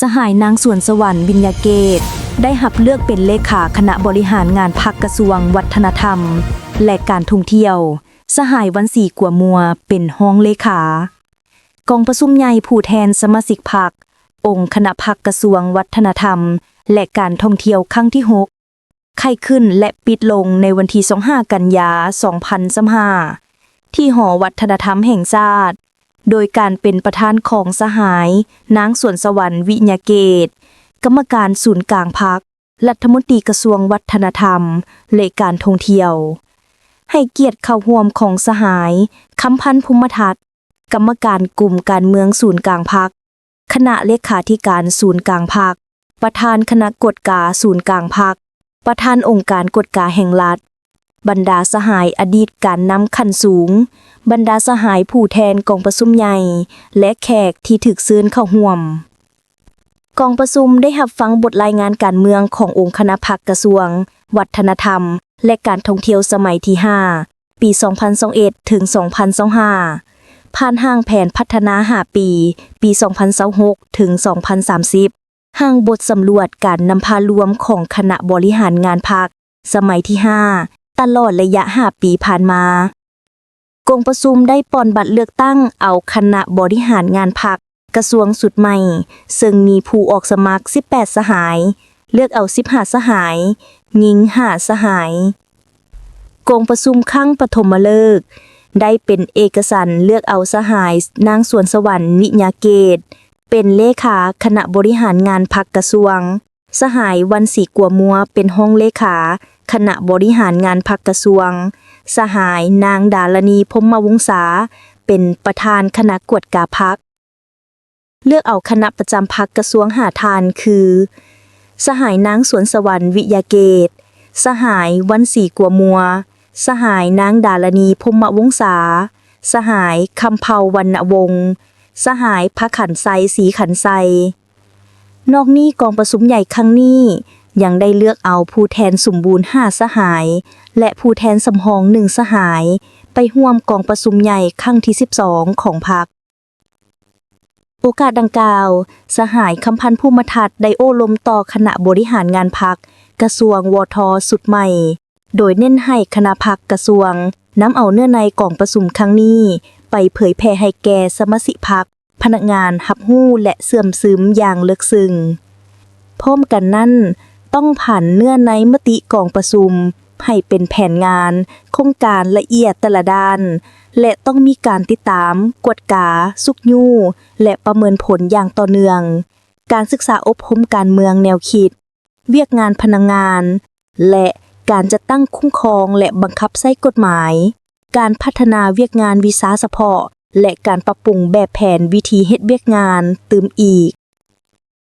ສະຫາຍນາງ ສວນສະຫວັນ ວິນຍາເກດ ໄດ້ຮັບເລືອກເປັນເລຂາຄະນະບໍລິຫານງານພັກກະຊວງວັດທະນະທຳ ແລະ ການທ່ອງທ່ຽວ, ສະຫາຍ ວັນສີ ກົວມົວ ເປັນຮອງເລຂາ. ກອງປະຊຸມໃຫຍ່ຜູ້ແທນສະມາຊິກພັກ ອົງຄະນະພັກກະຊວງວັດທະນະທຳ ແລະ ການທ່ອງທ່ຽວຄັ້ງທີຫົກ ໄຂຂຶ້ນ ແລະ ປິດລົງໃນວັນທີຊາວຫ້າ ກັນຍາ ສອງພັນຊາວຫ້າ ທີ່ຫໍວັດທະນະທຳແຫ່ງຊາດ ໂດຍການເປັນປະທານຂອງສະຫາຍ ນາງ ສວນສະຫວັນ ວິຍາເກດ ກຳມະການສູນກາງພັກ, ລັດຖະມົນຕີກະຊວງວັດທະນະທຳ ແລະ ການທ່ອງທ່ຽວ. ໃຫ້ກຽດເຂົ້າຮ່ວມຂອງສະຫາຍ ຄຳພັນ ພົມມະທັດ ກຳມະການກຸ່ມການເມືອງສູນກາງພັກ, ຄະນະເລຂາທິການສູນກາງພັກ, ປະທານຄະນະກວດກາສູນກາງພັກ, ປະທານອົງການກວດກາແຫ່ງລັດ, ບັນດາສະຫາຍອະດີດການນຳຂັ້ນສູງ, ບັນດາສະຫາຍຜູ້ແທນກອງປະຊຸມໃຫຍ່ ແລະ ແຂກທີ່ຖືກເຊີນເຂົ້າຮ່ວມ. ກອງປະຊຸມໄດ້ຮັບຟັງບົດລາຍງານການເມືອງຂອງອົງຄະນະພັກກະຊວງວັດທະນະທຳ ແລະ ການທ່ອງທ່ຽວສະໄໝທີຫ້າ ປີສອງພັນຊາວເອັດ ເຖິງ ສອງພັນຊາວຫ້າ, ຜ່ານຮ່າງແຜນພັດທະນາຫ້າປີ ປີສອງພັນຊາວຫົກ ເຖິງ ສອງພັນສາມສິບ, ຮ່າງບົດສຳຫຼວດການນຳພາລວມຂອງຄະນະບໍລິຫານງານພັກສະໄໝທີຫ້າ ຕະຫຼອດໄລຍະຫ້າປີຜ່ານມາ. ກອງປະຊຸມໄດ້ປ່ອນບັດເລືອກຕັ້ງເອົາຄະນະບໍລິຫານງານພັກກະຊວງຊຸດໃໝ່, ເຊິ່ງມີຜູ້ອອກສະໝັກສິບແປດສະຫາຍ, ເລືອກເອົາສິບຫ້າສະຫາຍ, ຍິງຫ້າສະຫາຍ. ກອງປະຊຸມຄັ້ງປະຖົມມະເລີກ ໄດ້ເປັນເອກະສັນເລືອກເອົາສະຫາຍ ນາງ ສວນສະຫວັນ ວິຍາເກດ ເປັນເລຂາຄະນະບໍລິຫານງານພັກກະຊວງ, ສະຫາຍ ວັນສີ ກົວມົວ ເປັນຮອງເລຂາຄະນະບໍລິຫານງານພັກກະຊວງ, ສະຫາຍ ນາງ ດາລະນີ ພົມມະວົງສາ ເປັນປະທານຄະນະກວດກາພັກ. ເລືອກເອົາຄະນະປະຈຳພັກກະຊວງຫ້າທ່ານຄື ສະຫາຍ ນາງ ສວນສະຫວັນ ວິຍາເກດ, ສະຫາຍ ວັນສີ ກົວມົວ, ສະຫາຍ ນາງ ດາລະນີ ພົມມະວົງສາ, ສະຫາຍ ຄຳເພົາ ວັນນະວົງ, ສະຫາຍ ພະຂັນໄຊ ສີຂັນໄຊ. ນອກນີ້ ກອງປະຊຸມໃຫຍ່ຄັ້ງນີ້ຍັງໄດ້ເລືອກເອົາຜູ້ແທນສົມບູນຫ້າສະຫາຍ ແລະ ຜູ້ແທນສຳຮອງໜຶ່ງສະຫາຍ ໄປຮ່ວມກອງປະຊຸມໃຫຍ່ຄັ້ງທີສິບສອງຂອງພັກ. ໂອກາດດັ່ງກ່າວ, ສະຫາຍ ຄຳພັນ ພູມະທັດ ໄດ້ໂອ້ລົມຕໍ່ຄະນະບໍລິຫານງານພັກກະຊວງ ວທ ຊຸດໃໝ່, ໂດຍເນັ້ນໃຫ້ຄະນະພັກກະຊວງນຳເອົາເນື້ອໃນກອງປະຊຸມຄັ້ງນີ້ໄປເຜີຍແຜ່ໃຫ້ແກ່ສະມາຊິກພັກ, ພະນັກງານຮັບຮູ້ ແລະ ເຊື່ອມຊຶມຢ່າງເລິກເຊິ່ງ. ພ້ອມກັນນັ້ນ, ຕ້ອງຜັນເນື້ອໃນມະຕິກອງປະຊຸມໃຫ້ເປັນແຜນງານ, ໂຄງການລະອຽດແຕ່ລະດ້ານ ແລະ ຕ້ອງມີການຕິດຕາມ, ກວດກາ, ຊຸກຍູ້ ແລະ ປະເມີນຜົນຢ່າງຕໍ່ເນື່ອງ, ການສຶກສາອົບຮົມການເມືອງແນວຄິດ, ວຽກງານພະນັກງານ ແລະ ການຈັດຕັ້ງຄຸ້ມຄອງ ແລະ ບັງຄັບໃຊ້ກົດໝາຍ, ການພັດທະນາວຽກງານວິຊາສະເພາະ ແລະ ການປັບປຸງແບບແຜນວິທີເຮັດວຽກງານຕື່ມອີກ.